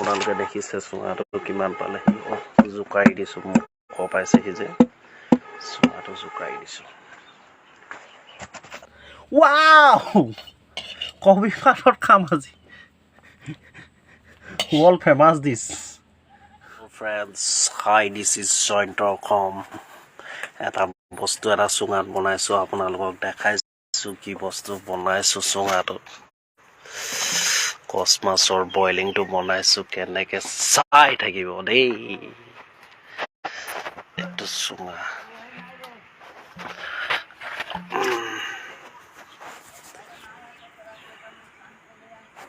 আপোনালোকে দেখিছে চুঙাটো কিমান পালেহি। জোকাৰি দিছোঁ, মোক পাইছেহি যে চুঙাটো জোকাৰি দিছোঁ। ৱাও, কবি পাতত খাম আজি, world famous dish. Friends, hi, this is Jayanta Assam. এটা বস্তু এটা চুঙাত বনাইছোঁ, আপোনালোকক দেখাইছোঁ কি বস্তু বনাইছোঁ। চুঙাটোত কচ মাছৰ বইলিংটো বনাইছোঁ, কেনেকৈ চাই থাকিব দেই। এইটো চুঙা,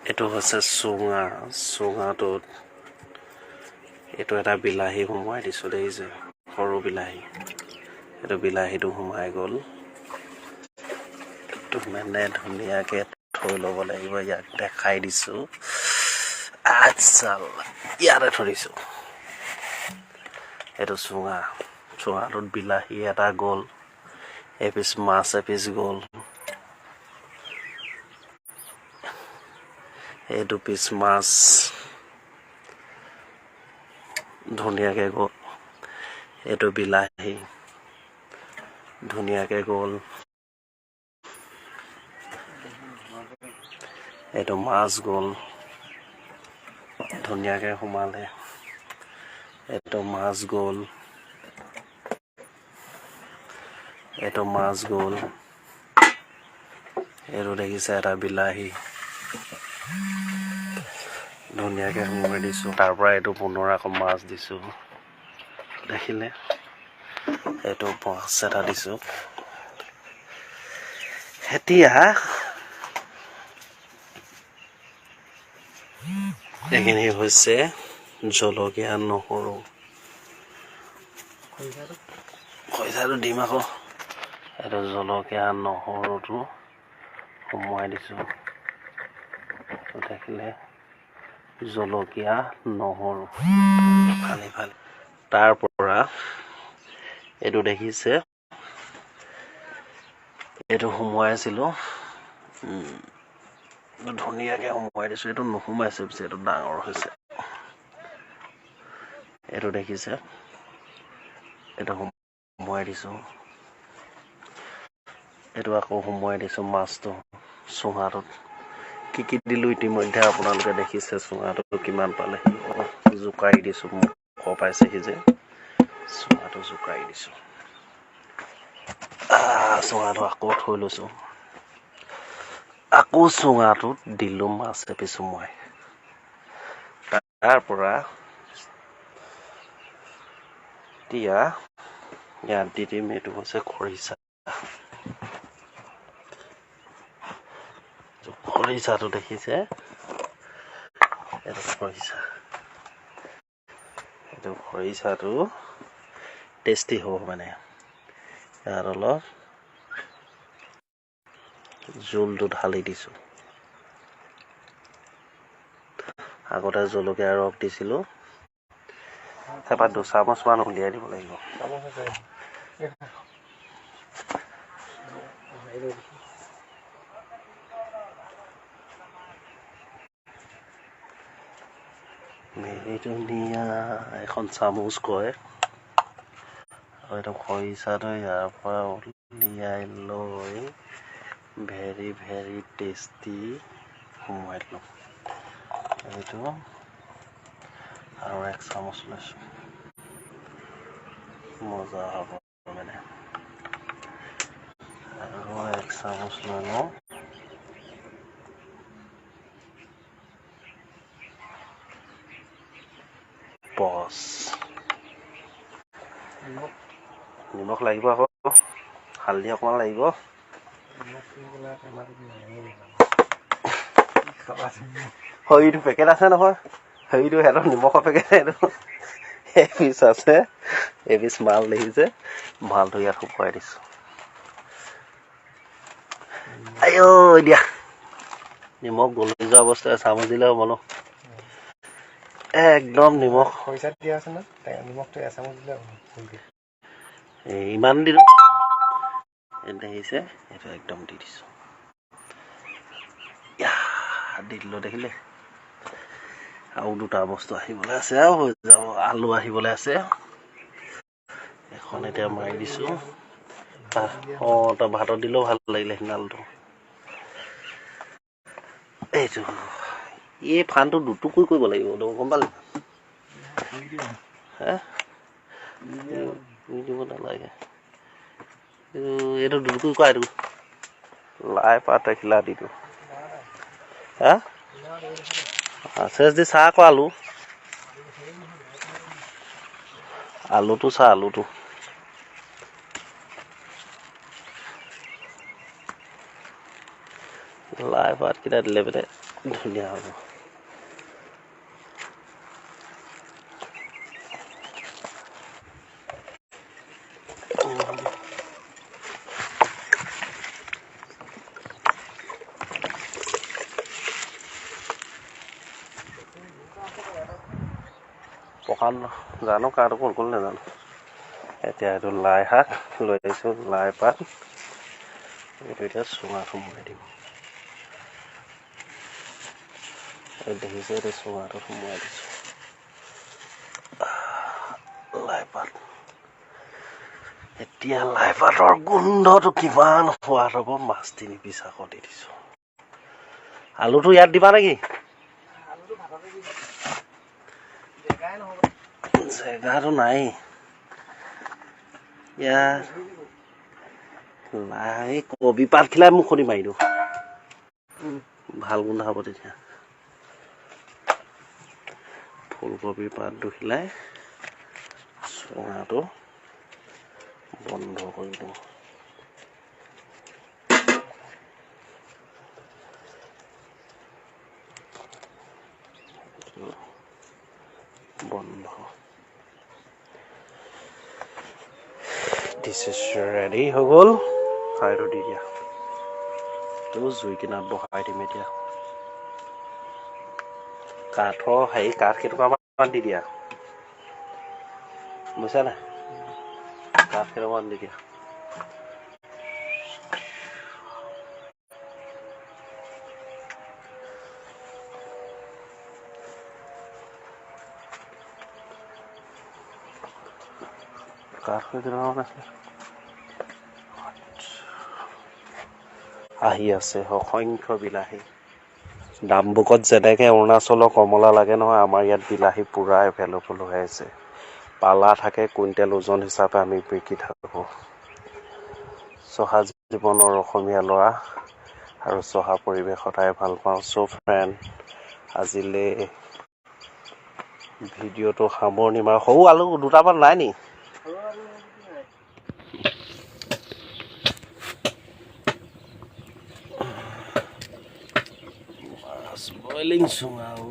এইটো হৈছে চুঙা। চুঙাটোত এইটো এটা বিলাহী সোমোৱাই দিছোঁ, দেখিছে, সৰু বিলাহী। এইটো বিলাহীটো সোমাই গ'ল। এইটো মানে ধুনীয়াকৈ থৈ ল'ব লাগিব। ইয়াক দেখাই দিছোঁ। আচ্ছা, ইয়াতে থৈ দিছোঁ। এইটো চুঙা, চুঙাটোত বিলাহী এটা গ'ল, এপিচ মাছ এপিচ গ'ল, এই দুপিচ মাছ ধুনীয়াকৈ গ'ল, এইটো বিলাহী ধুনীয়াকৈ গ'ল, এইটো মাছ গ'ল, ধুনীয়াকৈ সোমালে, এইটো মাছ গ'ল, এইটো মাছ গ'ল, এইটো দেখিছে এটা বিলাহী ধুনীয়াকৈ সোমোৱাই দিছোঁ। তাৰ পৰা এইটো পুনৰ আকৌ মাছ দিছোঁ, দেখিলে, এইটো মাছ এটা দিছোঁ। এতিয়া এইখিনি হৈছে জলকীয়া, নহৰু, খৰিচাটো দিম আকৌ। এইটো জলকীয়া নহৰুটো সোমোৱাই দিছোঁ, দেখিলে, জলকীয়া নহৰু ফালি ফালি। তাৰ পৰা এইটো দেখিছে, এইটো সোমোৱাইছিলোঁ, ধুনীয়াকৈ সোমোৱাই দিছোঁ। এইটো নোসোমাইছে পিছে, এইটো ডাঙৰ হৈছে। এইটো দেখিছে, এইটো সোমোৱাই দিছোঁ। এইটো আকৌ সোমোৱাই দিছোঁ মাছটো। চুঙাটোত কি কি দিলোঁ ইতিমধ্যে আপোনালোকে দেখিছে চুঙাটো কিমান পালেহি। জোকাৰি দিছোঁ, মোক পাইছেহি যে চুঙাটো জোকাৰি দিছোঁ। চুঙাটো আকৌ থৈ লৈছোঁ। আকৌ চুঙাটোত দিলোঁ মাছ এপিচ সোমোৱাই। তাৰ পৰা এতিয়া ইয়াত দি দিম, এইটো হৈছে খৰিচা। খৰিচাটো দেখিছে, এইটো খৰিচা। এইটো খৰিচাটো টেষ্টি হ'ব মানে। ইয়াত অলপ জোলটো ঢালি দিছোঁ। আগতে জলকীয়া ৰস দিছিলোঁ, তাৰপৰা দুচামুচমান উলিয়াই দিব লাগিব। মেৰি ধুনীয়া এখন চামুচ কয়। আৰু এইটো খৰিচাটো ইয়াৰ পৰা উলিয়াই লৈ ভেৰি ভেৰি টেষ্টি সোমোৱাই দিলোঁ। এইটো আৰু এক চামুচ লৈছোঁ, মজা হ'ব মানে। আৰু এক চামুচ লৈ লওঁ। বছ, নিমখ লাগিব আকৌ, হালধি অকণমান লাগিব। সেইটো পেকেট আছে নহয়, সেইটো সিহঁতৰ নিমখৰ পেকেট। সেইটো এপিচ আছে, এপিচ মাল দেখিছে, মালটো ইয়াত শুকুৱাই দিছোঁ। আইঅ দিয়া, নিমখ গলি যোৱা বস্তু চামুচ দিলে হ'ব ন? একদম নিমখ খৰিচাত দিয়া আছে ন, নিমখটো এচামুচ দিলে হ'ব। ইমান দিলোঁ, দেখিছে, এইটো একদম দি দিছোঁ। দি দিলোঁ, দেখিলে। আৰু দুটা বস্তু আহিবলৈ আছে, আৰু হৈ যাব। আলু আহিবলৈ আছে, এখন এতিয়া মাৰি দিছোঁ। অঁ, তই ভাতত দিলেও ভাল লাগিলে সেইদিনা আলুটো। এইটো এই ফানটো দুটুকুৰ কৰিব লাগিব, গম পালি? হে, দিব নালাগে, এইটো দুটুকুৰ কৰা। এইটো লাই পাত এখিলা দি দিওঁ। হা, চেচ দি চাহ আকৌ আলু, আলুটো চা, আলুটো লাই পাতকেইটা দিলে মানে ধুনীয়া হ'ব। পকা জানো কাটো ক'ত গ'ল নাজানো। এতিয়া এইটো লাই শাক লৈ আহিছোঁ, লাই পাত। এইটো এতিয়া চুঙাত সোমোৱাই দিম। দেখিছে, এইটো চুঙাটোত সোমোৱাই দিছোঁ লাই পাত। এতিয়া লাই পাতৰ গোন্ধটো কিমান সোৱাদ হ'ব। মাছ 3 পিচ আকৌ দি দিছোঁ। আলুটো ইয়াত দিবা নেকি? জেগাটো নাই ইয়াত। লাই কবি পাত খিলাই মুখনি মাৰি দিওঁ, ভাল গোন্ধ হ'ব তেতিয়া। ফুলকবিৰ পাত দুখিলাই চুঙাটো বন্ধ কৰি দিওঁ। বন্ধ। This is ready হৈ গ'ল। আৰু দি দিয়া তো জুই কিনাৰত বহাই দিম। এতিয়া কাঠৰ হেৰি, কাঠ কেইটুকুৰামান দি দিয়া, বুজিছা নাই? কাঠ কেইটামান দি দিয়া। কাঠ কেইটুকুৰামান আছে। আহি আছে অসংখ্য বিলাহী। ডাম্বুকত যেনেকৈ অৰুণাচলৰ কমলা লাগে নহয়, আমাৰ ইয়াত বিলাহী পূৰা এভেইলেবল হৈ আছে। পালা থাকে, কুইণ্টেল ওজন হিচাপে আমি বিকি থাকোঁ। চহা জীৱনৰ অসমীয়া ল'ৰা আৰু চহা পৰিৱেশ সদায় ভাল পাওঁ। চ' ফ্ৰেণ্ড, আজিলৈ ভিডিঅ'টো সামৰণি মাৰোঁ। সৰু আলু দুটামান নাই নি? মাছ বইলিং চুঙাও।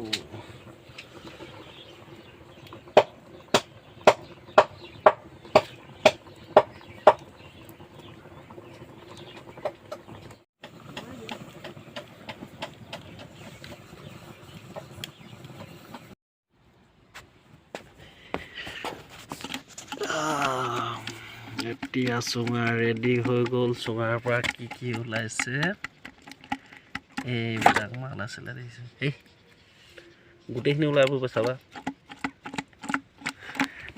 এতিয়া চুঙা ৰেডি হৈ গ'ল। চুঙাৰ পৰা কি কি ওলাইছে? এইবিলাক মাল আছিলে, দেখিছে? এই গোটেইখিনি ওলাই পৰিব, চাবা।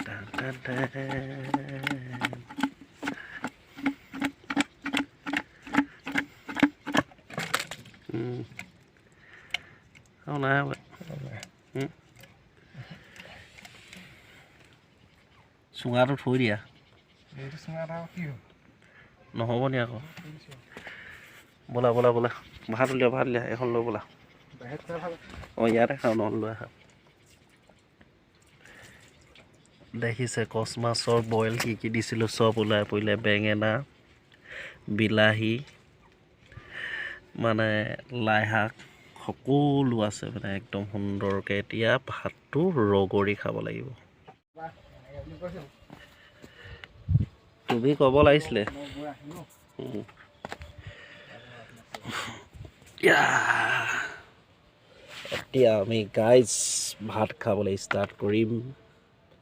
টান টান টান। আৰু নাই। চুঙাটো থৈ দিয়া। এইটো চুঙা এটা কি হ'ল? নহ'ব নি আকৌ? ব'লা ব'লা ব'লা, ভাত উলিয়া, ভাত উলিয়া, এখন লৈ ব'লা। বাহিৰত খোৱা ভাল। অঁ, ইয়াতে খাওঁ, নহ'লে লৈ আহা। দেখিছে, কচ মাছৰ বইল কি কি দিছিলোঁ চব ওলাই পৰিলে। বেঙেনা, বিলাহী, মানে লাই শাক সকলো আছে, মানে একদম সুন্দৰকৈ। এতিয়া ভাতটো ৰগৰি খাব লাগিব। এনেকে বুলি কৈছে। তুমি ক'ব লাগিছিলে। মই গৈ আহিম ন। ইয়া। এতিয়া আমি গাইজ ভাত খাবলৈ ষ্টাৰ্ট কৰিম।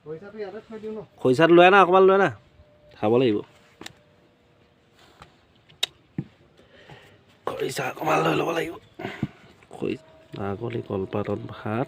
পইচাটো ইয়াতে থৈ দিওঁ ন? খৰিচাটো লৈ আনা, অকণমান লৈ আনা, খাব লাগিব। খৰিচা অকণমান লৈ ল'ব লাগিব। খৰি আগলি কলপাতত ভাত